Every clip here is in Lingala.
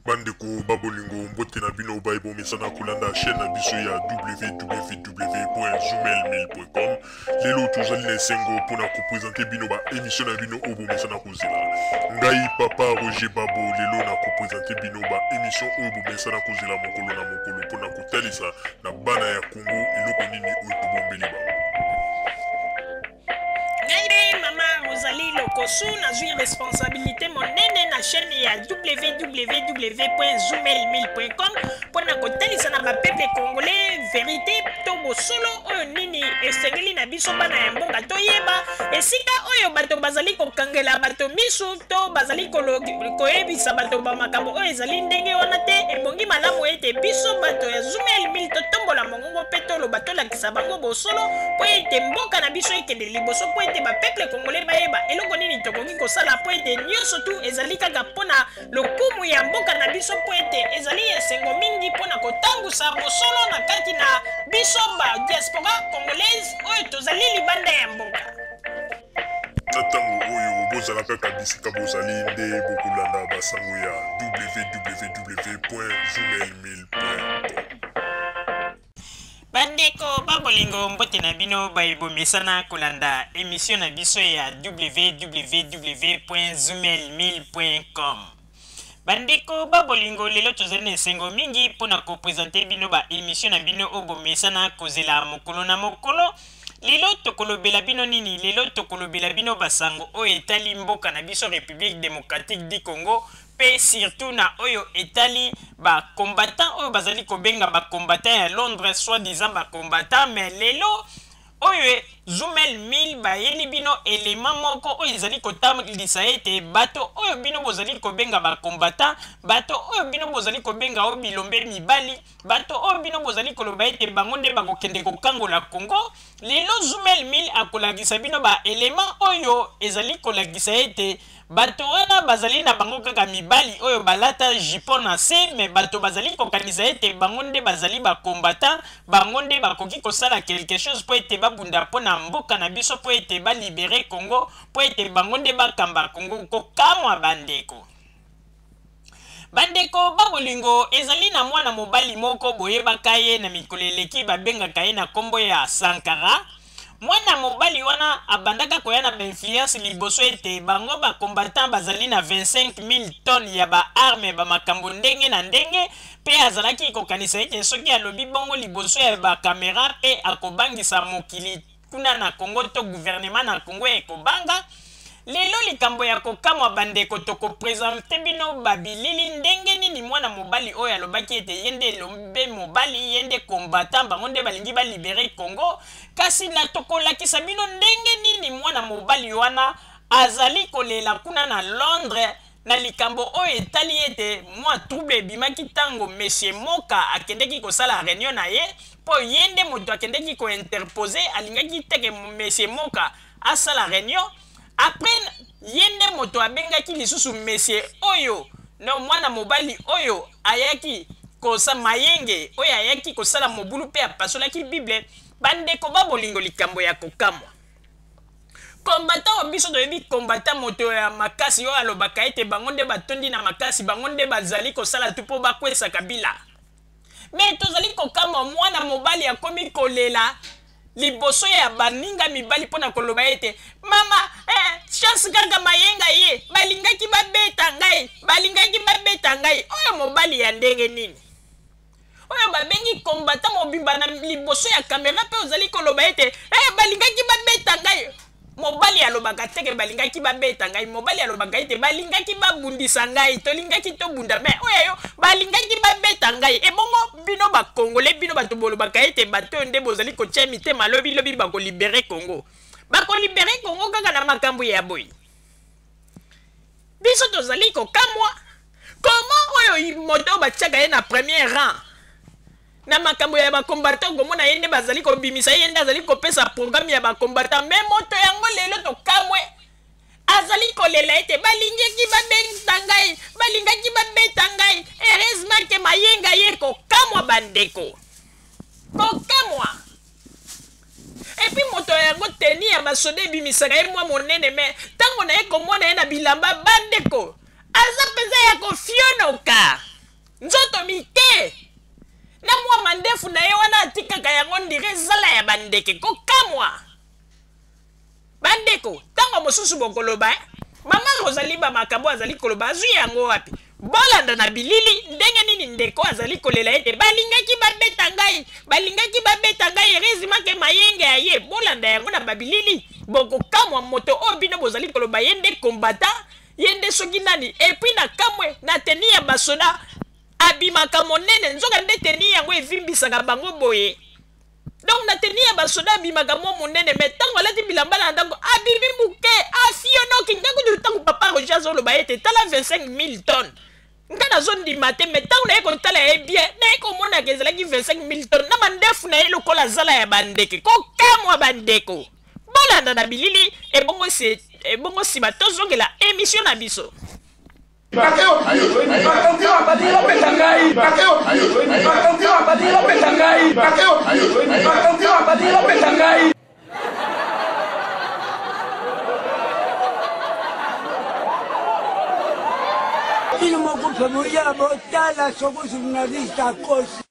Bandeko ba bolingo, mbote na bino baye bomesana kolanda chaîne na biso ya www.zoomail1000.com. Lelo tozali na esengo mpona kopresente bino ba émission na bino oyo bomesana kozela. Ngai papa Roger Babo lelo na kopresente bino ba émission oyo bomesana kozela mokolo na mokolo mpona kotalisa na bana ya Congo eloko nini oyo tobombeli bango. Ngai nde mama Rosalie Lokosu, nazwi responsabilité monene na chaîne ya www.zoomail1000.com mpo na kotalisa na bapeuple congolais verité to bosolo oyo nini esengeli na biso bana ya mboka toyeba esika oyo bato bazali kokangela bato misu to bazali koyebisa bato ba makambo oyo ezali ndenge wana te. Ebongi malamu ete biso bato ya Zoomail 1000 totombola mongongo mpe toloba, tolakisa bango bosolo mpo ete mboka na biso ekende liboso, mpo ete bapeuple congolais bayeba eloko nini tokoki kosala, mpo ete nyonso tu ezali kaka mpo na lokumu ya mboka na biso, mpo ete ezali esengo mingi mpo na kotambusa bosolo na kati na biso ba diaspora congolaise oyo tozali libanda ya mboka. Na ntango oyo bozala kaka bisika bozali nde bokolanda basango ya www.zoomail1000.com. Bandeko ba bolingo, mbote na bino baye bomesana kolanda emission na biso ya www.zoomail1000.com. Bandeko ba bolingo, lelo tozali na esengo mingi mpo na kopresente bino ba emission na bino oyo bomesana kozela mokolo na mokolo. Lelo tokolobela bino nini? Lelo tokolobela bino basango oyo etali mboka na biso République démocratique du Congo, mpe surtout na oyo etali ba combattant oyo bazali kobenga ba combattant ya Londres, soi-disant ba combattant. Mais lelo oyo Zumel 1000 bayeli bino elema moko oyo ezali kotalisa ete bato oyo bino bozali kobenga ba combattant, bato oyo bino bozali kobenga oyo bilombe mibali, bato oyo bino bozali koloba ete bango nde bakokende kokangola Congo, lelo Zumel 1000 akolakisa bino ba elema oyo ezali kolakisa ete bato wana bazali na bango kaka mibali oyo balata jupon na se, me bato bazali kokanisa ete bango nde bazali bakombatan, bango nde bakoki kosala quelque chose mpo ete babunda mpo na mboka na biso, mpo ete balibere Congo, mpo ete bango nde bakamba Congo. Kokamwa bandeko. Bandeko ba bolingo, ezali na mwana mobali moko boyebaka ye na mikolo eleki, babengaka ye na nkombo ya Sankara. Mwana mobali wana abandaka koya na bainfluence liboso ete bango bacombattant bazali na 25 000 tonnes ya baarme, bamakambo ndenge na ndenge, mpe azalaki kokanisa ete soki alobi bongo liboso ya bakamera mpe akobangisa mokili kuna na Congo to gouvernement na Congo ekobanga. Lelo likambo ya kokamwa bandeko, tokopresente bino babilili ndenge nini mwana mobali oyo alobaki ete ye nde elombe mobali, ye nde combattant, bango nde balingi balibere Congo. Kasi na tokolakisa bino ndenge nini mwana mobali wana azali kolela kuna na Londres na likambo oyo etali ete mwa trouble ebimaki ntango Monsieur Moka akendeki kosala réunion na ye, mpo ye nde moto akendeki kointerpose, alingaki teke Monsieur Moka asala réunion. Après ye nde moto abengaki lisusu monsieur oyo no mwana mobali oyo ayaki kosa mayenge, oyo ayaki kosala mobulu mpe apasolaki Bible. Bandeko ba bolingo, likambo ya kokamwa, combattant oyo biso toyebi, combattant moto ya makasi oyo alobaka ete bango nde batondi na makasi, bango nde bazali kosala tu mpo bakwesa Kabila, me tozali kokamwa mwana mobali akomi kolela liboso ya baninga mibali mpo na koloba ete mama, chance kaka mayenga ye, balingaki babeta ngai, balingaki babeta ngai. Oyo mobali ya ndenge nini oyo babengi combattant mobimba na liboso ya kamera mpe ozali koloba ete balingaki babeta ngai? Mobali alobaka teke balingaki babeta ngai, mobali alobaka ete balingaki babundisa ngai, tolingaki tobunda, me oyo yo balingaki babeta ngai. Ebongo bino bakongole, bino bato bolobaka ete bato oyo nde bozali kotia mitema, lobi lobi bakolibere Congo, bakolibere Congo kaka na makambo ya boye? Biso tozali kokamwa koma oyo moto batiaka ye na premier rang na makambo ya bacombattant, komona ye nde bazali kobimisa ye, nde azali kopesa programme ya bacombattant, me moto yango lelo tokamwe azali kolela ete balingaki babeta ngai, balingaki babeta ngai, heureusement ke mayenga ye. Kokamwa bandeko, kokamwa. Et puis moto yango teni ya basoda ebimisaka ye mwa monene, me ntango na ye komona ye na bilamba, bandeko, aza mpenza ya kofionoka. Nzoto mike na mwa mandefu na ye wana atikaka yango ndire zala ya bandeke. Kokamwa bandeko, ntango mosusu bokoloba eh? Mama Rosalie ba makambo azali koloba azwi yango wapi? Bolanda na bilili ndenge nini ndeko azali kolela ete balingaki babeta ngai, balingaki babeta ngai, heureusement ke mayenge aye. Bolanda yango na babilili, bokokamwa moto oyo bino bozali koloba ye nde combattant, ye nde soki nani. Et puis na kamwe na teni ya basoda abimaka monene, nzoka nde teni yango evimbisaka bango boye. Donc na teni ya basoda abimaka mwa monene, mais ntango alati bilamba na ndako abimi moke, afionoki. Nga kutu ntango papa Roger azoloba ete tala 25 000 tonnes, nga nazondima te, mais ntango naye kotala ye bien, naye komonaka ezalaki 25 000 tonnes na mandefu na ye lokola zala ya bandeke. Kokamwa bandeko, bolanda na bilili ebongo nsima tozongela émission na biso. Bino moko mpe boya botala soko journaliste akosi.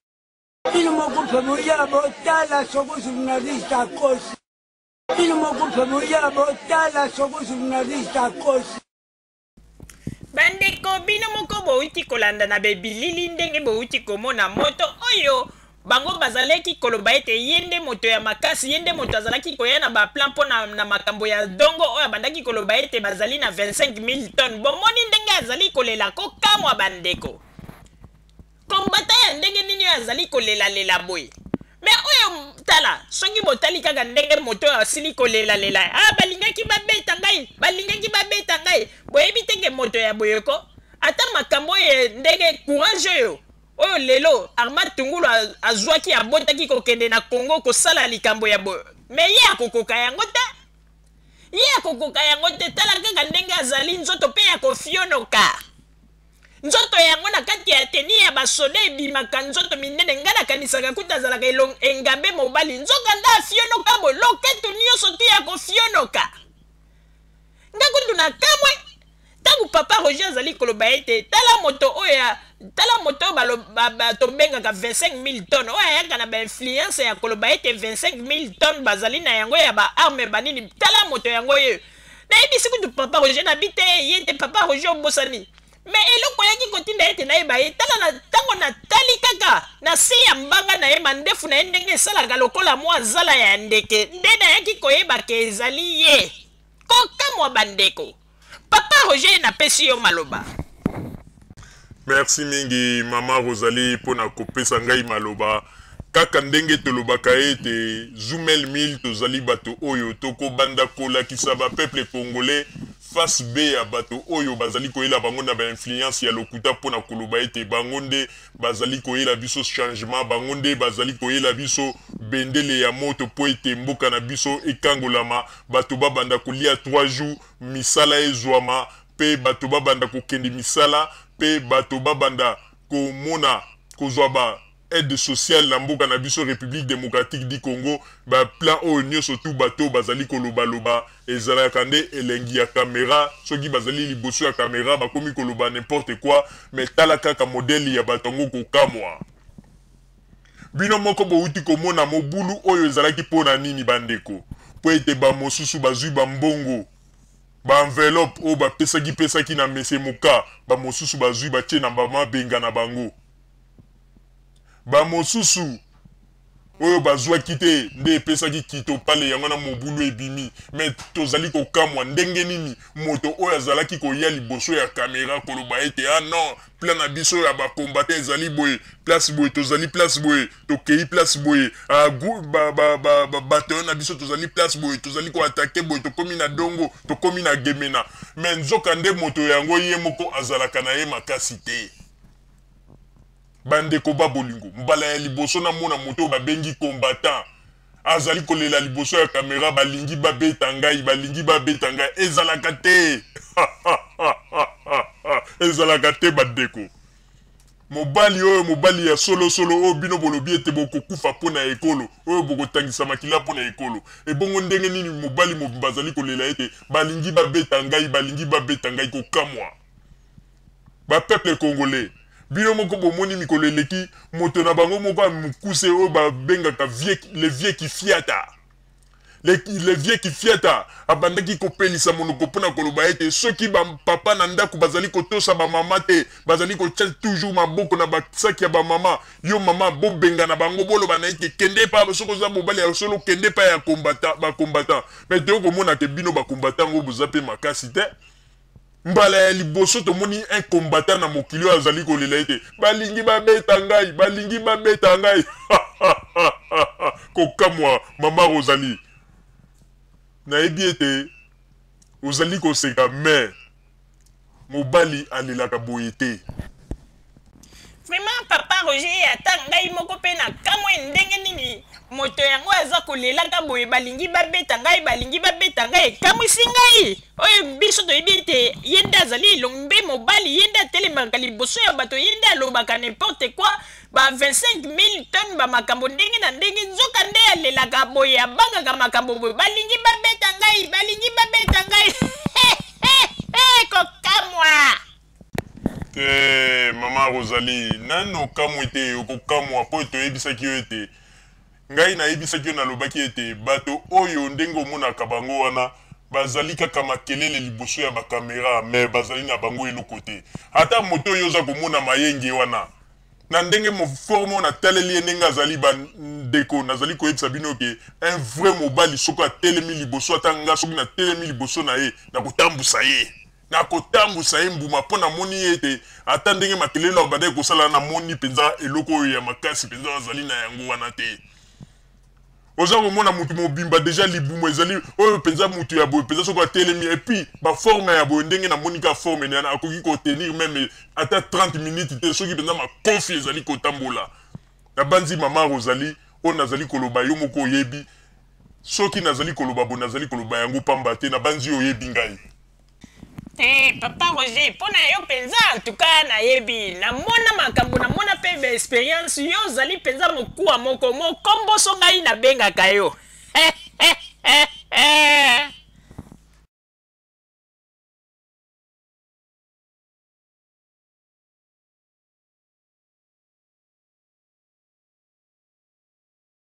Bino moko mpe boya botala soko journaliste akosi. Bino moko mpe boya botala soko journaliste akosi. Bandeko, bino moko bowuti kolanda na bebilili ndenge bowuti komona moto oyo bango bazalaki koloba ete ye nde moto ya makasi, ye nde moto azalaki koya na baplan mpo na makambo ya dongo oyo abandaki koloba ete bazali na 25 000 tonnes. Bomoni ndenge azali kolela, kokamwa bandeko. Kombata ya ndenge nini oyo azali kolelalela boye? Me oyo tala, soki botali kaka ndenge moto oyo asili kolelalela, ah, balingaki babeta ngai, balingaki babeta ngai. Boyebi te ke moto ya boye ko ata makambo oyo ndenge courage oyo oyo lelo Armand Tungulu azwaki, abotaki kokende na Congo kosala likambo ya boye, me ye akokoka yango te, ye akokoka yango te. Tala kaka ndenge azali nzoto mpe ya kofionoka. Nzoto yango na kati ya teni ya basoda ebimaka nzoto minene. Ngai nakanisaka kuta azalaka engambe mobali, nzoka nde afionoka boye, loketo nyonso tu ya kofionoka. Nga kutu na kamwe ntango papa Roger azali koloba ete tala moto oyo, tala moto oyo tobengaka 25 000 tonnes, oyo ayaka na bainfluence ya koloba ete 25 000 tonnes bazali na yango ya baarme banini. Tala moto yango oyo nayebisi kutu papa Roger nabi te ye te papa Roger obosani. Me eloko oyaki kotinda ete nayeba ye, tala na ntango natali kaka na se ya mbanga na ye, mandefu na ye ndenge esalaka lokola mwa zala ya ndeke, nde nayaki koyeba ke ezali ye. Kokamwa bandeko. Papa Roger, napesi yo maloba. Merci mingi mama Rosalie mpona kopesa ngai maloba. Kaka ndenge tolobaka ete Zumel 1000 tozali bato oyo tokobanda kolakisa ba peuple congolais face B ya bato oyo bazali koyela bango na ba influence ya lokuta mpona koloba ete bango nde bazali koyela biso changement, bango nde bazali koyela biso bendele ya moto mpo ete mboka na biso ekangolama, bato babanda kolia 3 jours, misala ezwama mpe bato babanda kokende misala mpe bato babanda komona kozwa ba aide sociale na mboka na biso République démocratique du Congo. Ba plan oyo nyonso tu bato bazali kolobaloba ezalaka nde elengi ya kamera. Soki bazali liboso ya kamera bakomi koloba n'importe quoi, mais tala kaka modèle ya bato yango, kokamwa. Bino moko bowuti komona mobulu oyo ezalaki mpo na nini bandeko? Mpo ete bamosusu bazwi bambongo, baenveloppe oyo bapesaki pesaki na mese moka, bamosusu bazwi batie na bamabenga na bango, bamosusu oyo bazwaki te nde epesaki kitopale yango na mobulu ebimi. Me tozali kokamwa ndenge nini moto oyo azalaki koya liboso ya kamera koloba ete ah non, plan na biso ya bakombate ezali boye, place boye tozali, place boye tokei, place boye ah, bato na biso tozali place boye, tozali koattaquer boye, tokomi na Dongo, tokomi na Gemena. Me nzoka nde moto yango ye moko azalaka na ye makasi te. Bandeko ba bolingo, mbala ya liboso namona moto oyo babengi combattant azali kolela liboso ya kamera, balingi babeta ngai, balingi babeta ngai. Ezalaka te, ezalaka te bandeko. Mobali oyo, mobali ya solosolo oyo bino bolobi ete bokokufa mpo na ekolo oyo, bokotangisa makila mpo na ekolo, ebongo ndenge nini mobali mobimba azali kolela ete balingi babeta ngai, balingi babeta ngai? Kokamwa bapeuple congolais. Bino moko bomoni mikolo eleki moto na bango moko ya mokuse oyo babengaka vieux, le vieux Kifiata. Le vieux Kifiata abandaki kopelisa monoko mpo na koloba ete soki bapapa na ndako bazali kotosa bamama te, bazali kotya toujours maboko na basaki ya bamama, yo mama bobengana bango, boloba na ete kende epa, soki oza mobali ya solo kende epa ya bacombattant. Mais toyo komona ke bino bacombattant yango boza mpe makasi te. Mbala ya liboso tomoni un combattant na mokili oyo azali kolela ete balingi babeta ngai, balingi babeta ngai. Kokamwa mama Rosalie, nayebi ete ozali koseka, mais mobali alelaka boye te. Vraiment papa Roger, ata ngai moko mpe na kamwe ndenge nini moto yango aza kolelaka boye, balingi babeta ngai, balingi babeta ngai, ekamwisi ngai. Oyo biso toyebi ete ye nde azali elombe mobali, ye nde atelemaka liboso ya bato, ye nde alobaka n'importe quoi, ba 25 000 tonnes ba makambo ndenge na ndenge, nzoka nde alelaka boye, abangaka makambo boye, balingi babeta ngai, balingi babeta ngai. Kokamwa. Te mama Rosalie, nano okamwi te, okokamwa mpo toyebisaki yo ete ngai nayebisaki yo, nalobaki ete bato oyo ndenge omonaka bango wana bazali kaka makelele liboso ya bakamera, mais bazali na bango eloko te. Ata moto oyo oza komona mayenge wana na ndenge forme oyo nataleli ye ndenge azali, bandeko, nazali koyebisa bino ke un vrai mobali soki atelemi liboso, ata nga soki natelemi liboso na ye, nakotambusa ye, nakotambusa ye mbuma, mpo namoni ye ete ata ndenge makelele oyo abandaki kosala, namoni mpenza eloko oyo ya makasi mpenza azali na yango wana te. Oza komona mutu mobimba deja libumu ezali oyo mpenza mutu ya boye mpenza soki atelemi, et puis baforme ya boye ndenge namoni ka forme na akoki kotenir même ata 30 minutes te soki mpenza makofi ezali kotambola. Nabanzi mama Rosalie, oyo nazali koloba yo moko oyebi. Soki nazali koloba boye, nazali koloba yango pamba te. Nabanzi oyebi ngai. Te papa Roger, mpo na yo mpenza, en tout cas nayebi, namona makambo, namona mpe baexpérience. Yo ozali mpenza mokuwa moko mokomboso, ngai nabengaka yo.